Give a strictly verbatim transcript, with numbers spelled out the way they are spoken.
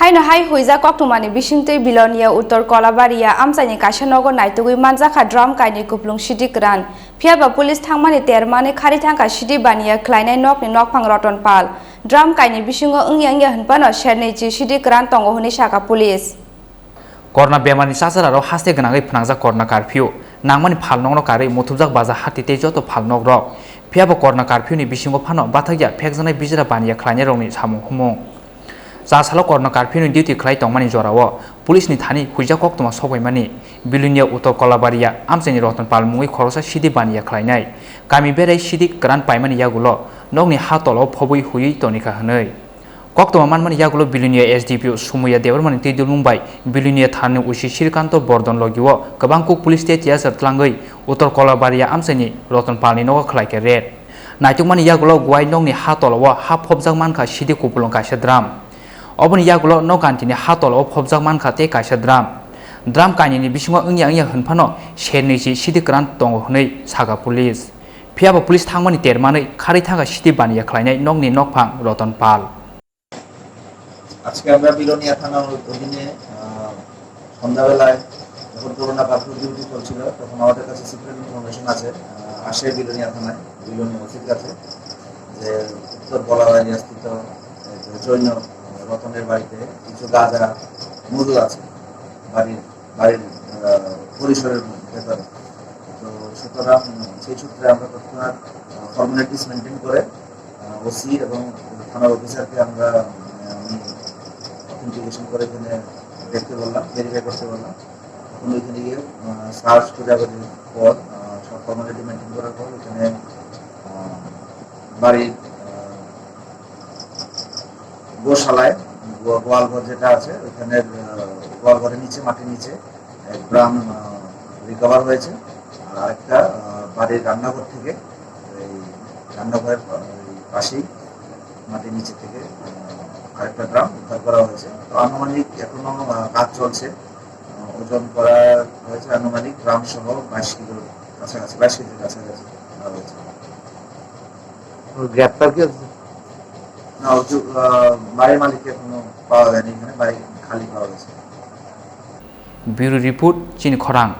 Haino hai huijak koktwmani bisingtwi Bilonia Uttor Kolabaria amchaini kaisa nogo naitugwi manjakha drum kainwi kuplung sidi kwran. Phiyaba police thangmani termani khari thangkha sidi baniya khlainai nokni nokphang Roton Pal. Drum kainwi bisingo wngya wngya hwnphano sernwi chi sidi kwran tongo hwnwi sakha police. Corona bemarni chachararok haste gwnangwi phnangjak corona curfew. Nangmani phalnokno karwi muthubjak baja hati tei joto phalnokrok. Phiyaba corona curfewni bisingo phano bathakya phekjaknai bijra baniya khlainairokni samung humung. Cha salo corona curfewni duty khlai tongmani jorao police ni thani huijak koktwma sokbaimani Bilonia Uttor Kolabaria amchaini Roton Pal mungwi khoroksa sidi baniya khlainai. Kami berai sidi kwran paimani yagulo nokni ha tolao phobwi huiwi tonikha hwnwi. Koktwma manmani yagulo Bilonia S D P O Sumuya Debbarmani twi dulmung bai Bilonia thanani O C Srikanto Bordon logio kwbang kuk police tei tiyasar tlangwi Uttor Kolabaria amchaini Roton Palni nogo khlaikha raid. Naitukmani yagulo Gwai nokni ha tolao ha phobjak mankha sidi kupulung kaisa drum. Oboni yagulo nok gantini ha tolao phobjak mankha tei kaisa drum. Drum kainwini bisingo wngya wngya hwnphano sernwi si sidi kwran tongo hwnwi sakha police. Phiyaba police thangmani termanwi kharwi thangkha sidi baniya khlainai nokni nokphang Roton Pal. আজকে আমরা বিলোনিয়া থানার অধীনে, আহ, সন্ধ্যাবেলায় যখন corona curfew duty চলছিল, তখন আমাদের কাছে সিক্রেট ইনফরমেশন আছে, আহ, আসে বিলোনিয়া থানায়, বিলোনিয়া ওসির কাছে, যে উত্তর বলাবাড়িয়া স্থিত এক জৈন, আহ, রতনের বাড়িতে কিছু গাঁজা মজুদ আছে বাড়ির, বাড়ির, আহ, পরিসরের ভেতরে। তো সুতরাং সেই সূত্রে আমরা তৎক্ষণাৎ, আহ, ফর্মালিটিস মেনটেন করে, আহ, ওসি এবং থানার অফিসারকে আমরা, আহ, আমি অথেন্টিকেশন করে এখানে দেখতে বললাম, ভেরিফাই করতে বললাম। তখন ওইখানে গিয়ে, আহ, সার্চ খোঁজাখুঁজির পর, আহ, সব ফর্মালিটি মেনটেন করার পর ওখানে, আহ, বাড়ির, আহ, গোশালায়, গো-, গোয়ালঘর যেটা আছে, ওইখানে, আহ, গোয়ালঘরের নিচে, মাটির নিচে এক ড্রাম, আহ, রিকভার হয়েছে। আর আরেকটা, আহ, বাড়ির রান্নাঘর থেকে, এই রান্নাঘরের পা-, এই পাশেই মাটির নিচে থেকে, আহ, আরেকটা ড্রাম উদ্ধার করা হয়েছে। তো আনুমানিক এখনো, আহ, কাজ চলছে। আহ, ওজন করা হয়েছে আনুমানিক ড্রাম সহ বাইশ কিলোর কাছাকাছি, বাইশ কেজির কাছাকাছি ধরা হয়েছে। গ্রেপ্তার কি হয়েছে? না, ওই যে, আহ, বাড়ির মালিককে এখনো পাওয়া যায়নি, এখানে বাড়ি খালি পাওয়া গেছে। Bureau report, Chini Khorang.